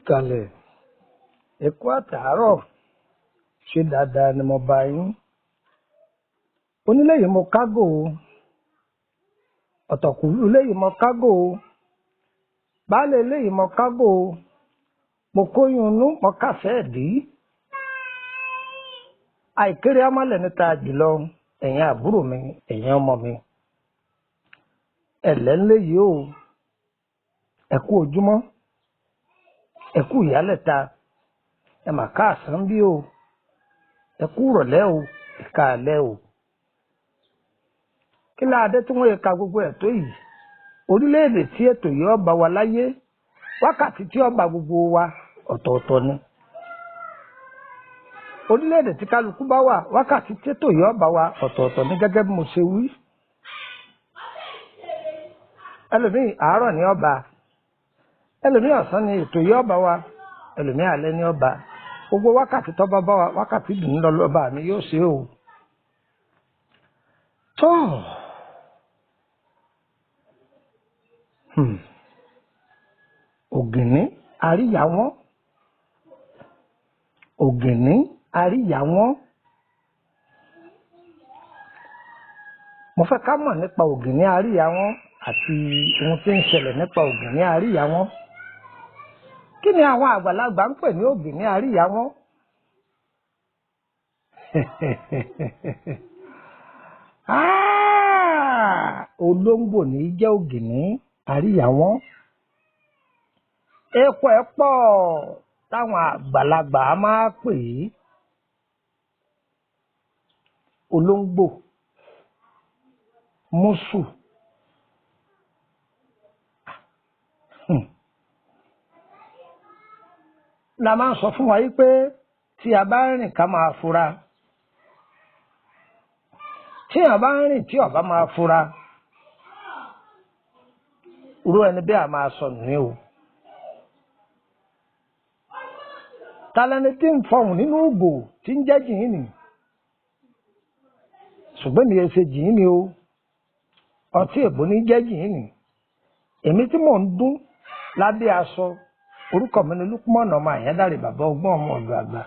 Ìkàlẹ̀, ẹ kú àtàárọ̀, ṣé dáadáa ni mo bá yín? Onílé yìí mo kágò o, ọ̀tọ̀kùlú ilé yìí mo kágò o, baálé ilé yìí mo kágò o, mo kóyún inú mo kásẹ̀ ẹ̀dí. Àìkéré ọmọlẹ̀ níta jùlọ, ẹ̀yin àbúrò mi, ẹ̀yin ọmọ mi. Ẹ̀lẹ́ ńlé yìí o, ẹ kú ojúmọ́, ẹ kú ìyálẹ̀ta, ẹ mà káàsán bí o, ẹ kú ìrọ̀lẹ́ o, ẹ káalẹ́ o. Kí láadé tí wọ́n yẹ ka gbogbo ẹ̀ tó yìí? Orílẹ̀-èdè tí ètò yìí ọba wa láyé, wákàtí tí ọba gbogbo wa ọ̀tọ̀ọ̀tọ̀ ni. Orílẹ̀-èdè tí kálukú bá wà, wákàtí tí ètò yìí ọba wa ọ̀tọ̀ọ̀tọ̀ ni gẹ́gẹ́ bí mo ṣe wí. Ẹlòmíì àárọ̀ ni ọba, ẹlòmíì ọ̀sán ni ètò yìí ọba wa, ẹlòmíì alẹ́ ni ọba. Gbogbo wákàtí tó bá bá wa, wákàtí dùn lọ lọ́ba mi yóò ṣe o. Tó Ògìní àríyá wọn, Ògìní àríyá wọn. Mo fẹ́ ká mọ̀ nípa Ògìní àríyá wọn àti ohun tí ń ṣẹlẹ̀ nípa Ògìní àríyá wọn. Kí ni àwọn àgbàlagbà ń pè ní Ògìní àríyá wọn? Olóńgbò ní í jẹ́ Ògìní àríyá wọn. Epo ẹ̀ pọ̀ táwọn àgbàlagbà máa pè é. Olóńgbò, mùsù. La máa ń sọ fún wa yìí pé tí a bá ń rìn ká máa fura. Tí a bá ń rìn tí ó bá máa fura, irú ẹni bí a máa sọnù ní o. Talẹ́ni tí ń fọhùn nínú ògò tí ń jẹ́ jìnnì. Ṣùgbọ́n mi ẹ ṣe jìnnì o. Ọtí èbó ní jẹ́ jìnnì. Èmi tí mò ń dún lábẹ́ aṣọ, orúkọ mi ni Lúkúmọ̀nà ọmọ Àyándàrè, bàbá ọgbọ́n ọmọ ọ̀dọ̀ àgbà.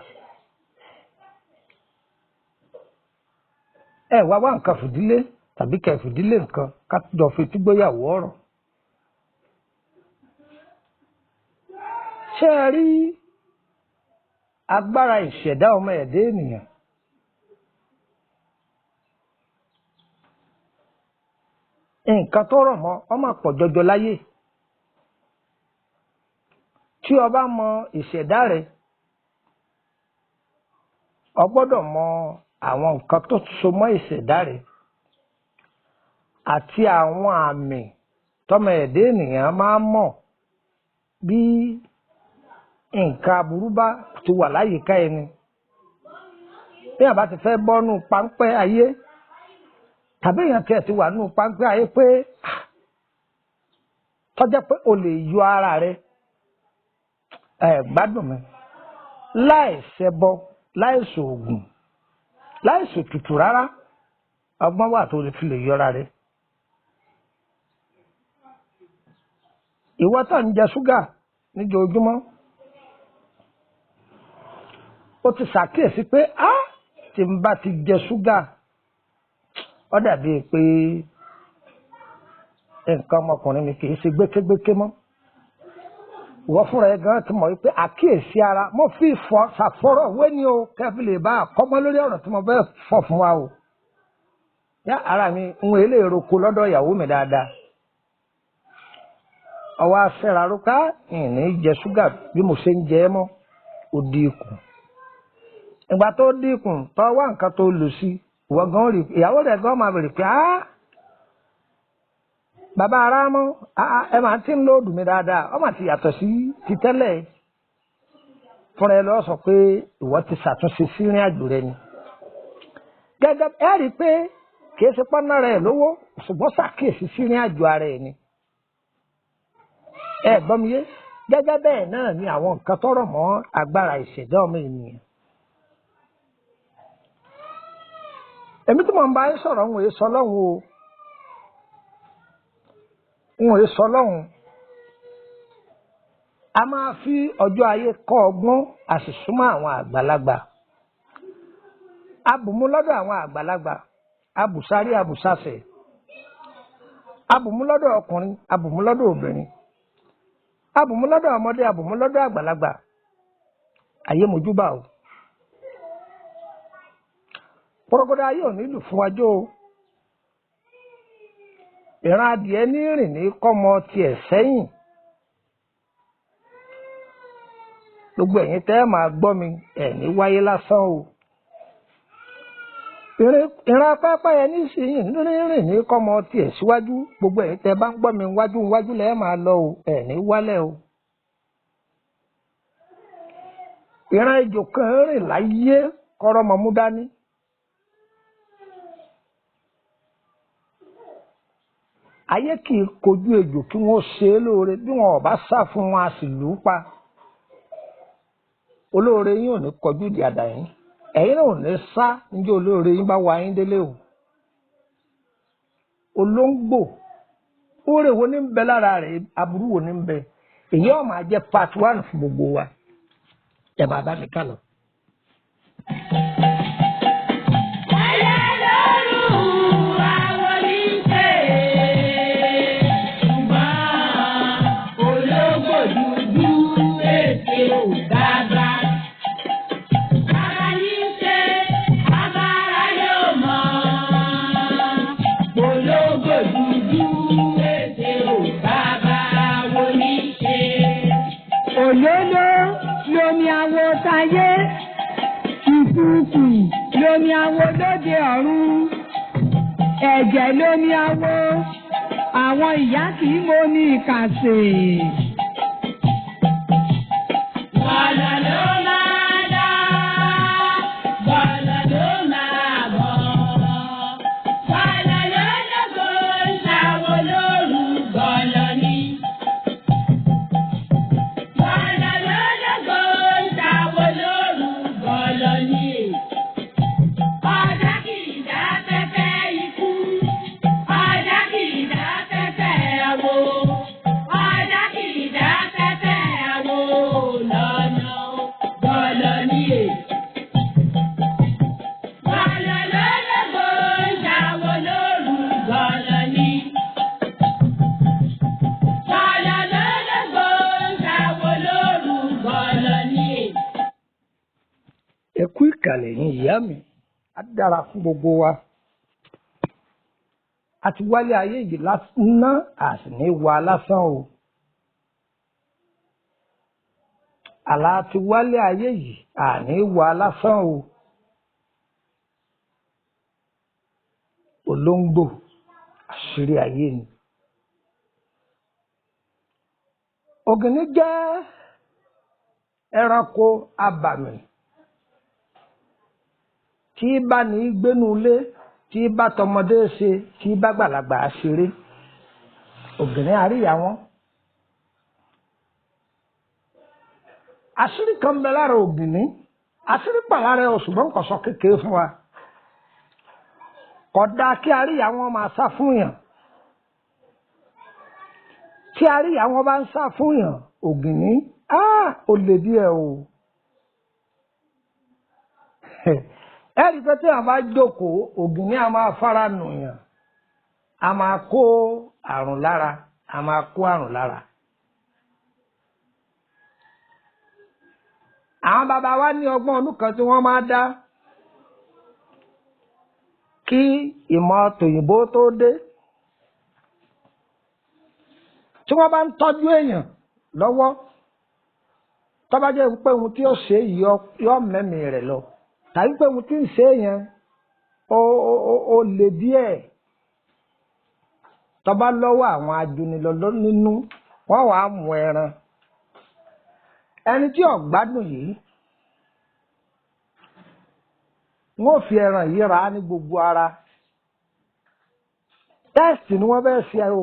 Ẹ wá wá nǹkan fìdílé tàbí kẹ fìdílé nǹkan ká jọ fi tígbéyàwó ọ̀rọ̀. Ṣé ẹ rí agbára ìṣẹ̀dá ọmọ ẹ̀dá ènìyàn? Nǹkan tó rọ̀ mọ́ ọmọ pọ̀ jọjọ láyé. Tí o bá mọ ìṣẹ̀dá rẹ, o gbọ́dọ̀ mọ àwọn nǹkan tó so mọ́ ìṣẹ̀dá rẹ àti àwọn àmì tọmọ ẹ̀dá ènìyàn máa ń mọ̀ bí nǹkan aburú bá ti wà láyìíká ẹni. Bí èèyàn bá ti fẹ́ bọ́nú páńpẹ́ ayé, tàbí èèyàn tiẹ̀ ti wà nínú páńpẹ́ ayé pé tọ́jẹ́ pé o lè yọ ara rẹ, ẹ gbádùn mi, láì ṣẹbọ, láì ṣoògùn, láì ṣòtútù rárá, ọgbọ́n wà tó fi lè yọra rẹ. Ìwọ tó ń jẹ ṣúgà níjoojúmọ́, ó ti ṣàkíyèsí pé á tí n bá ti jẹ ṣúgà, ó dàbí pé nǹkan ọmọkùnrin mi kì í ṣe gbékégbéké mọ́. Ìwọ fúnra ẹ gan ti mọ̀ wípé àkíyèsí ara mo fi ṣàfọ̀rọ̀ wé ni o, kẹfì lè bá àkọ́mọ́ lórí ọ̀rọ̀ tí mo fẹ́ fọ̀ fún wa o. Yá ara mi ń wọlé roko lọ́dọ̀ ìyàwó mi dáadáa. Ọwọ́ aṣẹ́ra rúkà ìní jẹ ṣúgà bí mo ṣe ń jẹ ẹ́ mọ́, ó dínkù. Ìgbà tó dínkù tó wá nǹkan tó lò sí, ìwọ gan rí ìyàwó rẹ̀ gan máa bèrè pé á bàbá ara mọ́, ẹ máa ti ń lóòdù mi dáadáa, ọ máa ti yàtọ̀ sí ti tẹ́lẹ̀. Fúnra ẹ lọ sọ pé ìwọ ti ṣàtúnṣe sí ìrìn àjò rẹ ni. Gẹ́gẹ́ ẹ rí i pé kì í ṣe pọ́nná rẹ̀ lówó, ṣùgbọ́n ṣàkíyèsí sí ìrìn àjò ara ẹ ni. Ẹ gbọ́ mi yé, gẹ́gẹ́ bẹ́ẹ̀ náà ni àwọn nǹkan tó rọ̀ mọ́ agbára ìṣẹ̀dá ọmọ ènìyàn. Èmi tí mò ń bá yín sọ̀rọ̀ ń wòye sọ lọ́hùn o. Ń wòye sọ lọ́hùn. A máa fi ọjọ́ ayé kọ́ ọgbọ́n, a sì súnmọ́ àwọn àgbàlagbà. Abùmú lọ́dọ̀ àwọn àgbàlagbà, abùsárí abùsásẹ̀. Abùmú lọ́dọ̀ ọkùnrin, abùmú lọ́dọ̀ obìnrin. Abùmú lọ́dọ̀ ọmọdé, abùmú lọ́dọ̀ àgbàlagbà. Ayé mojúbà o. Pọ̀rọ̀gọ̀dọ̀ ayé ò nílù fún wájú o. Ìran adìẹ ní rìn ní kọ́mọ tiẹ̀ sẹ́yìn. Gbogbo ẹ̀yin tẹ́ ẹ máa gbọ́ mi, ẹ̀ ní wáyé lásán o. Ìran pẹ́pẹ́yẹ nísìnyí rírìn ní kọ́mọ tiẹ̀ síwájú. Gbogbo ẹ̀yin tẹ́ bá ń gbọ́ mi wájú wájú lẹ́ẹ̀ máa lọ o, ẹ̀ ní wálẹ̀ o. Ìran ejò kan rìn láyé kọ́rọ́mọ mú dání. Ayé kì í kojú ejò kí wọ́n ṣe é lóore, bí wọn ò bá sá fún wọn a sì lù ú pa. Olóore yín ò ní kọjú ìdí àdá yín, ẹ̀yin náà ò ní sá níjọ́ olóore yín bá wá yín délé o. Olóńgbò, oore wo ní ń bẹ lára rẹ̀, aburú wo ní ń bẹ? Èyí ó máa jẹ́ part 1 fún gbogbo wa. Ẹ máa bá mi kà lọ. Òlóló lomi awo tayé, ìkùukù lomi awo lóde ọ̀run, ẹ̀jẹ̀ lomi awo, àwọn ìyá kì í momi ìkàsè. Bọ̀lọ̀ ló máa dá, bọ̀lọ̀ ló máa bọ̀. Bọ̀lọ̀ ló lógo ṣàwọ̀ lóru bọ̀lọ̀ ni. Bọ̀lọ̀ ló lógo ṣàwọ̀ lóru bọ̀lọ̀ ni. Ọ̀dà kì í dá fẹ́fẹ́ ikú, ọ̀dà kì í dá fẹ́fẹ́ àwo, ọ̀dà kì í dá fẹ́fẹ́ àwo lọ́nà bọ̀lọ̀ ni. Bọ̀lọ̀ ló lógo ṣàwọ̀ lóru bọ̀lọ̀ ni. Bọ̀lọ̀ ló lógo ṣàwọ̀ lóru bọ̀lọ̀ ni. Ẹ kú ìkàlẹ̀ yín ìyá mi, á dára fún gbogbo wa. A ti wálé ayé yìí ná a sì ní wa lásán o. Àlá ti wálé ayé yìí, à ní wa lásán o. Olóńgbò, àṣírí ayé ni. Ògìní jẹ́ ẹranko abàmì tí bá ní gbénú ilé, tí bá tọmọdé ṣe, tí bá gbàlagbà ṣeré. Ògìní àríyá wọn. Àṣírí kan bẹ lára ògìní, àṣírí pà lára ẹ̀, ṣùgbọ́n kò sọ kékeré fún wa. Kò dáa kí àríyá wọn máa sá fún yàn. Tí àríyá wọn bá ń sá fún yàn, ògìní, ó lè díẹ̀ o. Ẹ rí i pé tí àwọn bá jókòó, ògìní a máa fara nù yàn, a máa kó àrùn lára, a máa kó àrùn lára. Àwọn bàbá wa ní ọgbọ́n ọdún kan tí wọ́n máa dá kí ìmọ̀ tòyìnbó tó dé. Tí wọ́n bá ń tọ́jú èèyàn lọ́wọ́, tó bá jẹ́ pé ohun tí ó ṣe yọ mẹ́mìí rẹ̀ lọ, tàbí pé ohun tí ń ṣe yẹn ó le díẹ̀, tó bá lọ́wọ́ àwọn ajúnilọ nínú, wọ́n wàá mú ẹran. Ẹni tí ò gbádùn yìí, wọ́n fi ẹran yìí rà á ní gbogbo ara. Tẹ́sítì ni wọ́n fẹ́ ṣe o.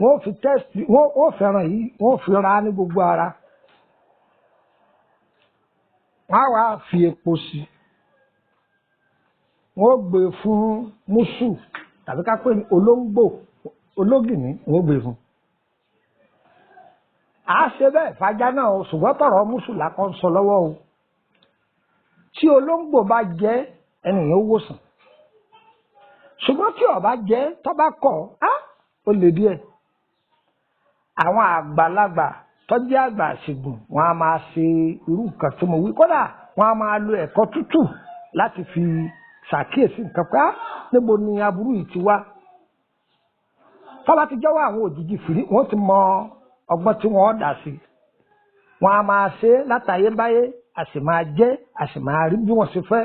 Wọ́n fi tẹ́sítì, wọ́n fẹ́ràn yìí, wọ́n fi rà á ní gbogbo ara. Wọ́n á wá fi epo sí i. Wọ́n gbé fún mùsù tàbí ká pè ní olóńgbò, ológìní, wọ́n gbé fún. À á ṣe bẹ́ẹ̀ fajá náà o, ṣùgbọ́n tọ̀rọ̀ mùsùlùmí kan sọ lọ́wọ́ o. Tí olóńgbò bá jẹ ẹnìyàn ó wòsàn, ṣùgbọ́n tí ó bá jẹ tó bá kọ̀ á ó lè díẹ̀. Àwọn àgbàlagbà tó jẹ́ àgbà àṣègùn wọn a máa ṣe irú nǹkan tí mo wí, kódà wọn a máa lo ẹ̀kọ́ tútù láti fi ṣàkíyèsí nǹkan pé á níbo ni aburú yìí ti wá. Tó bá ti jẹ́wọ́ àwọn òjijì fìrí, wọ́n ti mọ ọgbọ́n tí wọ́n dà sí. Wọn a máa ṣe látayébáyé, a sì máa jẹ́, a sì máa rí bí wọ́n ṣe fẹ́.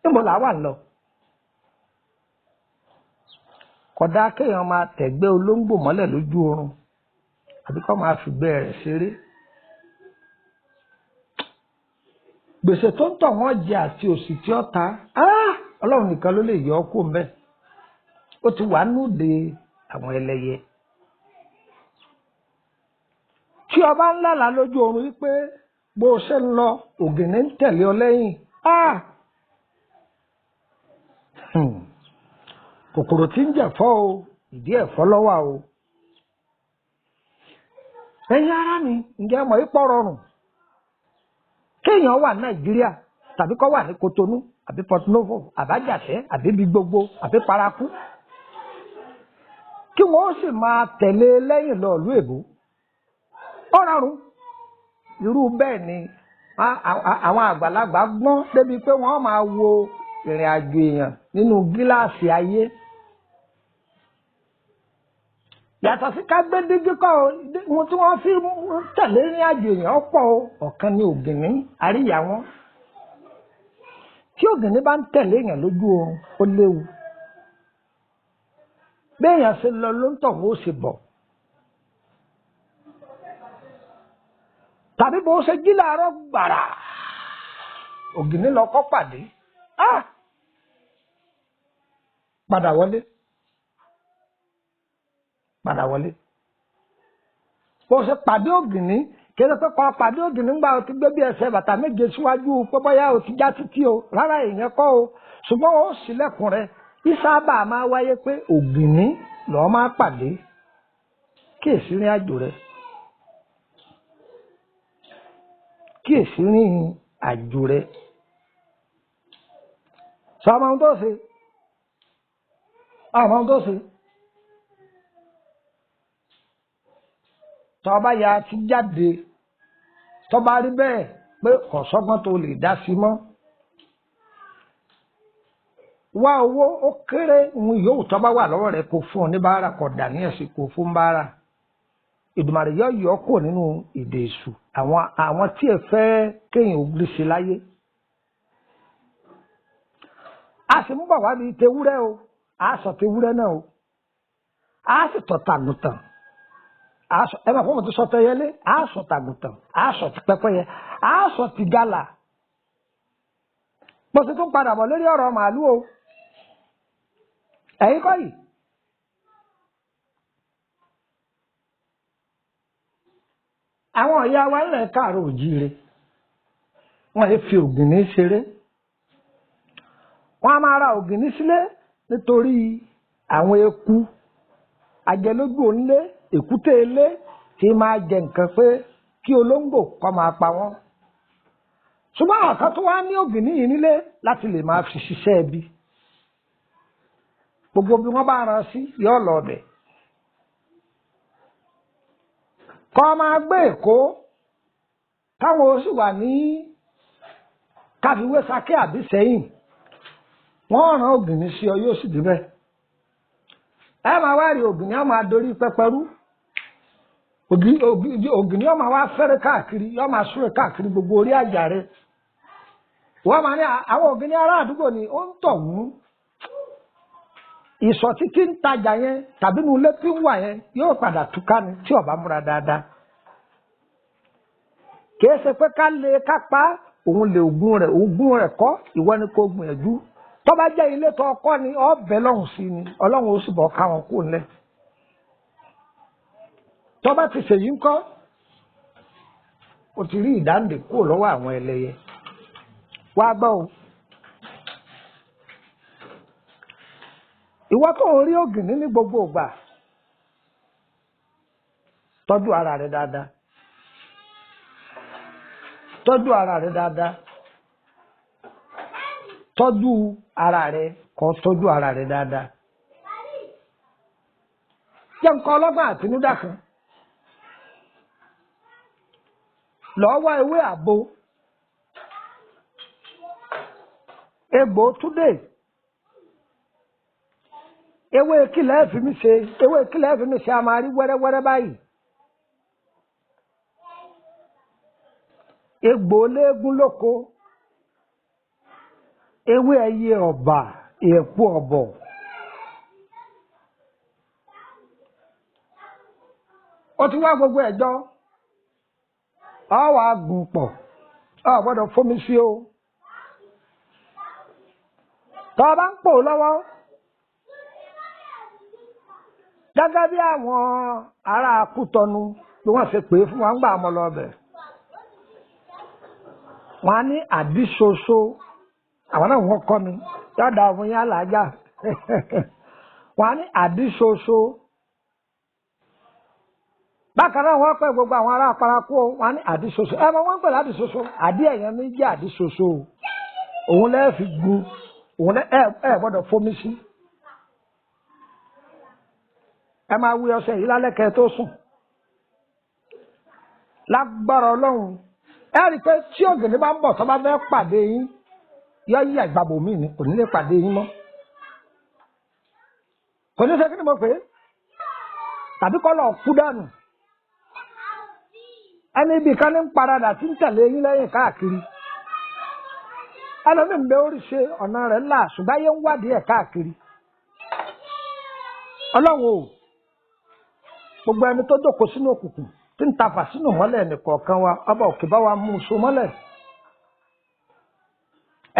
Níbo là wà lọ? Kódà kéèyàn máa tẹ̀gbẹ́ olóńgbò mọ́lẹ̀ lójú oorun àbí kó máa fìgbẹ́ rẹ̀ ṣeré. Gbèsè tó ń tọ̀ wọ́n jẹ àti òṣì tí ó ta, Ọlọ́run nìkan ló lè yọ ọ́ kó mbẹ́. Ó ti wà núde àwọn ẹlẹ́yẹ. Tí o bá ń lálàá lójú oorun wípé bó o ṣe ń lọ ògìní ń tẹ̀lé ọ lẹ́yìn, kòkòrò tí ń jẹ̀fọ́ o, ìdí ẹ̀fọ́ lọ́wọ́ o. Ẹ̀yin ará mi, ǹjẹ́ mọ̀ ipò rọrùn kéèyàn wà Nàìjíríà tàbí kó wà ní Kotonu àbí Port Novo àbájáṣẹ́ àbí ibi gbogbo àbí Paraku, kí wọ́n sì máa tẹ̀lé lẹ́yìn lọ ìlú èbó? Ó rọrùn. Irú bẹ́ẹ̀ ni àwọn àgbàlagbà gbọ́n débi pé wọ́n máa wo ìrìn àjò èèyàn nínú gíláàsì ayé. Yàtọ̀ sí ká gbé dígí kọ́ o, ohun tí wọ́n fi tẹ̀lé ìrìn àjò èèyàn pọ̀ o. Ọ̀kan ni ògìní àríyá wọn. Tí ògìní bá ń tẹ̀lé èèyàn lójú oorun, ó léwu. Béèyàn ṣe lọ ló ń tọ̀ wọ́n ó ṣe bọ̀. Tàbí bó ṣe jí láàárọ̀ gbàrà, ògìní lọ kọ́ pàdé. Padà wọlé. Padà wọlé. Bó ṣe pàdé ògìní, kéde pé kọ́ pàdé ògìní ńgbà o ti gbé bí ẹsẹ̀ bàtà méje síwájú pé bóyá o ti já títí o, rárá ìyẹn kọ́ o, ṣùgbọ́n o ṣílẹ̀kùn rẹ̀. Ìsábà máa wáyé pé ògìní lọ́ọ́ máa pàdé. Kíyèsí rìn àjò rẹ̀. Kíyèsí rìn àjò rẹ̀. Sọ ọmọ ohun tó ṣe. Ọmọ ohun tó ṣe. Tọ́ bá ya ti jáde, tọ́ bá rí bẹ́ẹ̀ pé kò sọ́gbọ́n tó lè dá sí mọ́. Wá owó ó kéré ń yóò tọ́ bá wà lọ́wọ́ rẹ̀ kó fún ọ ní báárà, kò dà ní ẹ̀sìn kó fún báárà. Ìdùmàrè yọ yọ kó nínú ìdè èṣù àwọn tí ẹ fẹ́ kéèyàn ògiri ṣe láyé. A sì ń bọ̀ wá bíi tewúrẹ́ o, a sọ tewúrẹ́ náà o, a sì tọ̀ tàgùntàn. Ẹ máa fọ́n mo ti sọ tẹyẹlé, a sọ tàgùntàn, a sọ ti pẹ́pẹ́yẹ, a sọ ti gálà. Mo sì tún padà bọ̀ lórí ọ̀rọ̀ màálù o. Ẹ̀yin kọ́ yìí. Àwọn ìyá wa ńlẹ̀ káàárọ̀ òjíire, wọ́n lè fi ògìní ṣeré. Wọ́n á máa ra ògìní sílé nítorí àwọn eku ajẹlójú onílé, èkúté ilé tí máa jẹ nǹkan pé kí olóńgbò kó máa pa wọ́n. Ṣùgbọ́n àwọn kan tó wá ní ògìní yìí nílé láti lè máa fi ṣiṣẹ́ ẹbí. Gbogbo bí wọ́n bá ran sí yóò lọ ọbẹ̀. Kọ́ máa gbé Èkó káwọn ó sì wà ní káfíwé Ṣakí àbí Sẹ́yìn, wọ́n rán ògìní sí ọ yóò sì débẹ̀. Ẹ máa wá rí ògìní á máa dorí pẹpẹrú. Ògìní ó máa wá fẹ́rẹ́ káàkiri, yóò máa súré káàkiri gbogbo orí àjà rẹ̀. Wọ́n máa ní àwọn ògìní ará àdúgbò ni ó ń tọ̀ wọ́n. Ìsọ̀ títí ń tajà yẹn tàbí inú ilé tí ń wà yẹn yóò padà túká ni tí ó bá múra dáadáa. Kìí ṣe pé ká lè kápá òun lè ògùn rẹ̀, ògùn rẹ̀ kọ́, ìwọ ni kò gbìyànjú. Tó bá jẹ́ ilé tó ọkọ́ ni ọbẹ̀ lọ́hùn sí ni, Ọlọ́run ó sì bọ̀ káwọn kú nílẹ̀. Tó bá ti ṣèyí ńkọ́, o ti rí ìdáǹdè kúrò lọ́wọ́ àwọn ẹlẹ́yẹ. Wá gbọ́ o. Ìwọ tó ń rí ògìní ní gbogbo ìgbà, tọ́jú ara rẹ dáadáa. Tọ́jú ara rẹ dáadáa, tọ́jú ara rẹ, kó tọ́jú ara rẹ dáadáa. Jẹ́ nǹkan ọlọ́gbọ́n àtinúdá kan. Lọ́ọ́ wá ewé àgbo, egbò túdè, ewé kílẹ̀ fi mí ṣe, ewé kílẹ̀ fi mí ṣe, a máa rí wẹ́rẹ́wẹ́rẹ́ báyìí. Egbò léegun lóko, ewé ẹyẹ ọ̀bà, èèpo ọ̀bọ̀. Ó ti wá gbogbo ẹ̀jọ́, ọ wàá gùn pọ̀, ọ gbọ́dọ̀ fómi sí o. Tọ́ ọ bá ń pò lọ́wọ́, gẹ́gẹ́ bí àwọn ará Kútọ́nù bí wọ́n ṣe pè é fún wa ń gbà mọ́ lọ bẹ̀. Wọ́n á ní àdísoso, àwọn náà wọ́n kọ́ mi, yọ̀dà fún yín àlàájá. Wọ́n á ní àdísoso. Bákan náà wọ́n pè gbogbo àwọn ará Paraku, wọ́n á ní àdísoso. Ẹ mọ wọ́n ń pè ládìsoso, àdí ẹ̀yàn mi jẹ́ àdísoso. Òun lẹ́ẹ̀ fi gun, òun ẹ gbọ́dọ̀ fomi sí. Ẹ máa wí ọṣẹ yìí lálẹ́ kẹ́ tó sùn. Lágbára Ọlọ́run, ẹ rí i pé tí ògìní bá ń bọ̀ tó bá fẹ́ pàdé yín, yọ yí àgbàbò míì ni, kò ní lè pàdé yín mọ́. Kò ní ṣe kí ni mo pè é? Tàbí kọ́ lọ kú dànù. Ẹni ibi kan ní ń paradà tí ń tẹ̀lé yín lẹ́yìn káàkiri. Ẹlòmíì ń bẹ orí ṣe ọ̀nà rẹ̀ ńlá, ṣùgbọ́n ayé ń wádìí ẹ̀ káàkiri. Ọlọ́run o, gbogbo ẹni tó jókòó sínú òkùnkùn tí ń tafà sínú mọ́lẹ̀ nìkọ̀ọ̀kan wa, ọba òkè bá wa mú un so mọ́lẹ̀.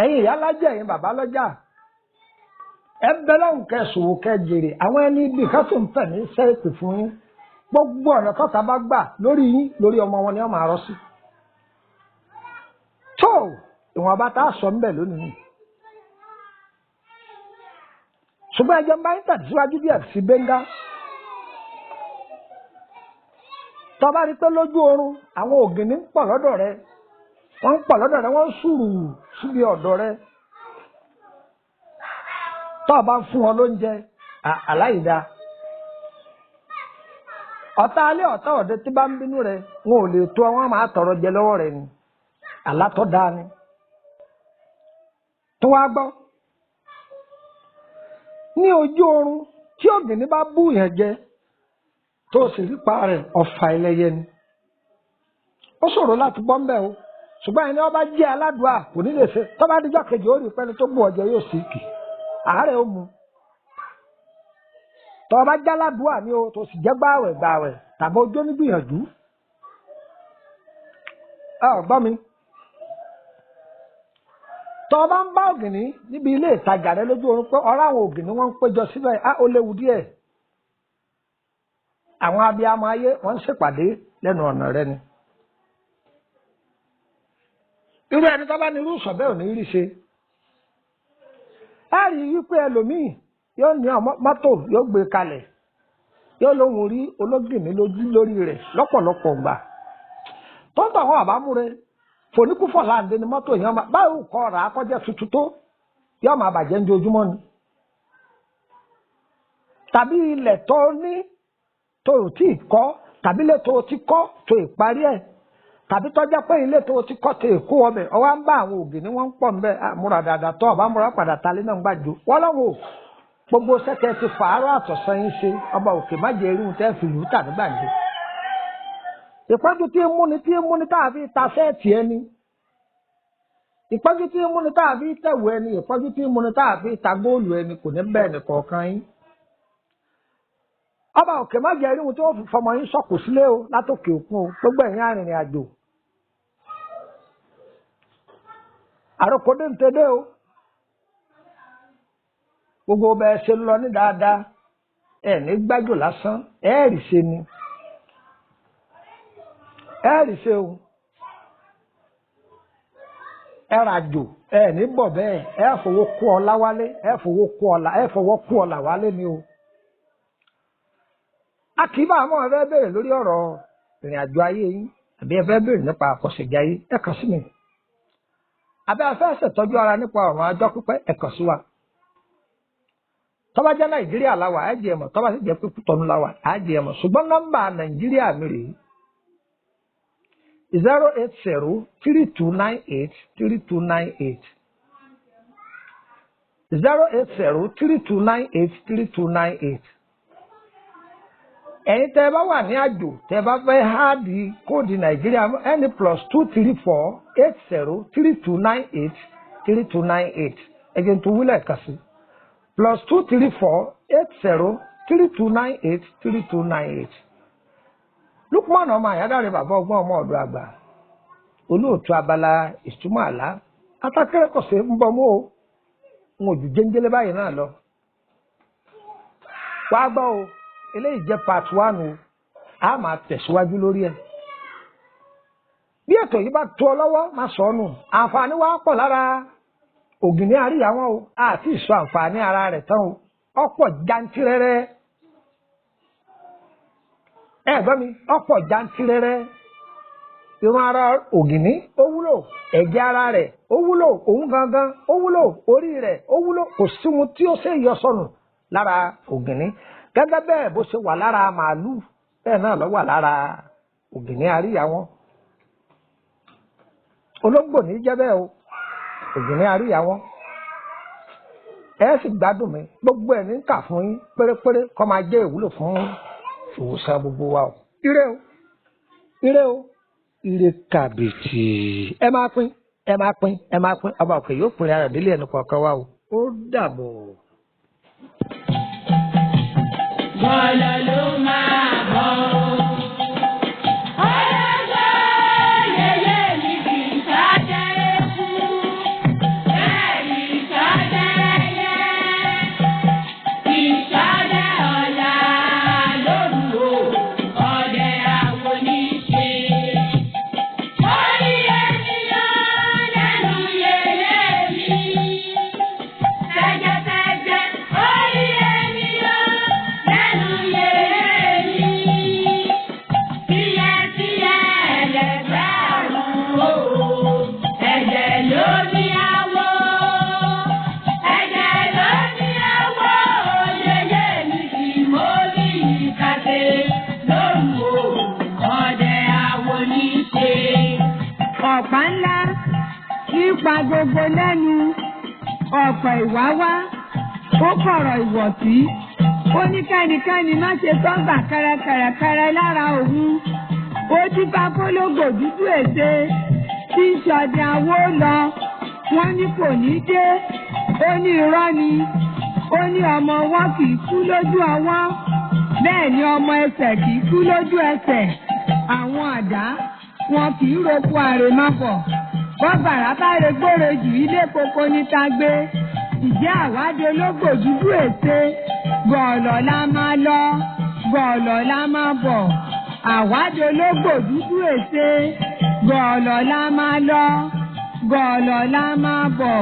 Ẹ̀yin ìyá lájà, ẹ̀yin bàbá lọ́jà, ẹ bẹ lọ́hùn kẹ́ ṣòwò kẹ́ jèrè. Àwọn ẹni ibi kan tó ń fẹ̀ ní sẹ́ẹ̀pì fún yín. Gbogbo ọ̀nà tọ́ta bá gbà lórí yín, lórí ọmọ wọn ni wọ́n máa rọ́ sí. Tó ìwọ̀nba tá a sọ ń bẹ̀ lónìí. Ṣùgbọ́n ẹjọ́ ń bá yín tẹ̀síwájú díẹ̀ sí Bẹ́ńgá. Tó bá rí pé lójú oorun àwọn ògìní ń pọ̀ lọ́dọ̀ rẹ, wọ́n ń pọ̀ lọ́dọ̀ rẹ, wọ́n ń sùrù síbi ọ̀dọ̀ rẹ. Tó bá ń fún wọn lóúnjẹ, aláìda. Ọ̀tá alẹ́ ọ̀tá ọ̀dẹ tí bá ń bínú rẹ, wọn ò lè tó wọn máa tọrọ jẹ lọ́wọ́ rẹ ni. Àlá tó dáa ni. Tó wá gbọ́. Ní ojú oorun tí ògìní bá bú yẹn jẹ, tó sì rí pa rẹ̀, ọ̀fà ẹlẹ́yẹ ni. Ó ṣòro láti bọ́ ńbẹ̀ o, ṣùgbọ́n ẹni ọba jẹ́ aládùá kò ní lè ṣe. Tó bá dijọ́ kejì ó rí pẹ́ni tó bú ọjọ́ yóò sì kì, àárẹ̀ ó mu. Tó bá jẹ́ aládùá ni o, tó sì jẹ́ gbààwẹ̀ gbààwẹ̀ tàbí ojú onígbìyànjú. Ẹ ò gbọ́ mi. Tó bá ń bá ògìní níbi ilé ìtajà rẹ lójú oorun pé ọ̀rọ̀ àwọn ògìní wọ́n ń péjọ síbẹ̀, á ó léwu díẹ̀. Àwọn abiyamọ ayé wọ́n ń ṣèpàdé lẹ́nu ọ̀nà rẹ ni. Irú ẹni tó bá ní irú ìsọ̀ bẹ́ẹ̀ ò ní rí ṣe. Ẹ rí i wípé ẹlòmíì yóò ní mọ́tò yóò gbé kalẹ̀, yóò lóhùn rí ológìní lójú lórí rẹ̀ lọ́pọ̀lọpọ̀ gbà. Tó ń tọ̀ wọ́n àbámúre fòníkúfọ̀ láǹdé ni mọ́tò yẹn máa báwo kọ́ ọ̀rọ̀ akọ́jẹ́ tuntun tó yóò máa bàjẹ́ ní ojúmọ́ ni. Tàbí ilẹ̀ tó ní tó o tí ì kọ́, tàbí ilé tó o ti kọ́ tó ìparí ẹ̀, tàbí tó jẹ́ pé ilé tó o ti kọ́ tó èkó ọbẹ̀, ọwọ́ ń bá àwọn ògì ní wọ́n ń pọ̀ nbẹ́. Múra dáadáa, tó ọba múra padà talé náà ń gbàjọ. Wọ́n lọ́wọ́ gbogbo sẹ́kẹ̀ ti fàárọ̀ àtọ̀sán yín ṣe, ọba òkè má jẹ́ irú tẹ́ fi lù ú tàbí gbàjọ. Ìpọ́njú tí ń múni tí ń múni tá a fi ta sẹ́ẹ̀tì ẹni, ìpọ́njú tí ń múni tá a fi tẹ̀wé ẹni, ìpọ́njú tí ń múni tá a fi ta góòlù ẹni kò ní bẹ́ẹ̀ nìkọ̀ọ̀kan yín. Ọba òkè má jẹ́ irú tí wọ́n fi fọmọ yín sọ̀kò sílé o látòkè òkun o, gbogbo ẹ̀yin arìnrìn àjò. Àròkọ dé ń tẹ́lẹ̀ o, gbogbo ọba ẹ ṣe lọ ní dáadáa, ẹ ní gbájò lásán, ẹ rí ṣe ni, ẹ rí ṣe o, ẹ ràjò, ẹ ní bọ̀ bẹ́ẹ̀, ẹ fọwọ́ kó ọlá wálé, ẹ fọwọ́ kó ọlá, ẹ fọwọ́ kó ọlà wálé ni o. A kì í bá àwọn ọ̀rẹ́ bẹ̀rẹ̀ lórí ọ̀rọ̀ ìrìn àjò ayé yín. Àbí ẹ fẹ́ béèrè nípa àkọsẹ̀jayé, ẹ kàn sí mi. Àbí ẹ fẹ́ ṣètọ́jú ara nípa ọ̀rọ̀ ọjọ́ pípẹ́, ẹ kàn sí wa. Tó bá jẹ́ Nàìjíríà la wà, á jẹ́ mọ̀. Tó bá sì jẹ́ pé Kútọ́nù la wà, á jẹ́ mọ̀. Ṣùgbọ́n nọ́mbà Nàìjíríà mi rèé: 08032983298, 08032983298. Ẹ̀yin tẹ́ ẹ bá wà ní àjò, tẹ́ ẹ bá fẹ́ add code Nàìjíríà ẹni, +2348032983298. Ẹ̀jẹ̀ tó wílẹ̀ kà sí +2348032983298. Lukman ọmọ Àyádáre, bàbá ọgbọ́n, ọmọ ọ̀dọ̀ àgbà, olóòtú abala ìtumọ̀ àlá atákẹ́rẹ́kọ̀sẹ̀ ń bọ̀ mọ́ o, ń ojú jẹ́ńjẹ́lẹ́ báyìí náà lọ. Wàá gbọ́ o, eléyìí jẹ́ part one o, a máa tẹ̀síwájú lórí ẹ̀. Bí ètò yìí bá tó ọ lọ́wọ́, má sọ ọ́ nù. Àǹfààní wa pọ̀ lára ògìní àríyá wọn o, àti ìsọ àǹfààní ara rẹ̀ tán o, ọ̀pọ̀ jantirẹrẹ. Ẹ gbọ́ mi, ọ̀pọ̀ jantirẹrẹ. Irun ara ògìní ó wúlò, ẹ̀jẹ̀ ara rẹ̀ ó wúlò, òun gangan ó wúlò, orí rẹ̀ ó wúlò. Kò sí ohun tí ó ṣe yọ sọnù lára ògìní. Gẹ́gẹ́ bẹ́ẹ̀ bó ṣe wà lára màálù, bẹ́ẹ̀ náà ló wà lára ògìní àríyá wọn. Olóńgbò ní jẹ́ bẹ́ẹ̀ o, ògìní àríyá wọn. Ẹ sì gbádùn mi, gbogbo ẹ̀ ní kà fún yín pérépéré, kó máa jẹ́ ìwúlò fún ìwòsàn gbogbo wa o. Ire o, ire o, ire kàbìtì. Ẹ máa pín, ẹ máa pín, ẹ máa pín. Ọba òkè yóò pín ara délé ẹnu kọ̀ọ̀kan wa o. Ó dàbọ̀. Bọ́lá ló máa bọ̀. Ọlọ́gbọ́ yẹyẹ mi kì í ṣáájẹ́ kú, bẹ́ẹ̀ kì í ṣáájẹ́ yẹ, kì í ṣáájẹ́ ọ̀la lóru o, ọdẹ àwọn oníṣe. Orí ènìyàn lẹ́nu yẹyẹ mi. Tẹ́jẹ́tẹ́jẹ́ orí ènìyàn lẹ́nu yẹyẹ mi. Tíyẹ́tíyẹ́ ẹlẹ́gbẹ̀rún o, ẹ̀jẹ̀ ló ní àwọ̀. Ẹ̀jẹ̀ ló ní àwọ̀, yẹyẹ mi kì í mọ́ ní ìkàtẹ́ lóru o, ọdẹ àwọn oníṣe. Ọ̀pá ńlá nípa gbogbo lẹ́nu ọ̀pọ̀ ìwáwá, ó kọ̀rọ̀ ìwọ̀sí, ó ní kẹ́nikẹ́ni má ṣe tọ́gbà kẹrẹkẹrẹkẹrẹ lára òun. Ó dífá fólógbò dúdú ète tí ń ṣọdẹ awó lọ, wọ́n ní kò ní dé. Ó ní irọ́ ni. Ó ní ọmọ wọn kì í kú lójú ọwọ́, bẹ́ẹ̀ ni ọmọ ẹsẹ̀ kì í kú lójú ẹsẹ̀. Àwọn àdá wọn kì í roko àrèmábọ̀, bọ́bàrà bá regbóre jù, ilé koko ní tagbe. Ìjẹ́ àwáde ológbò dúdú ète, gọ̀ọ̀lọ̀ la máa lọ, gọ̀ọ̀lọ̀ la máa bọ̀. Àwáde ológbò dúdú ète, gọ̀ọ̀lọ̀ la máa lọ, gọ̀ọ̀lọ̀ la máa bọ̀.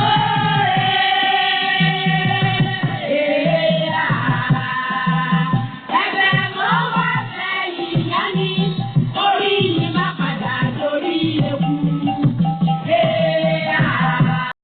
Ó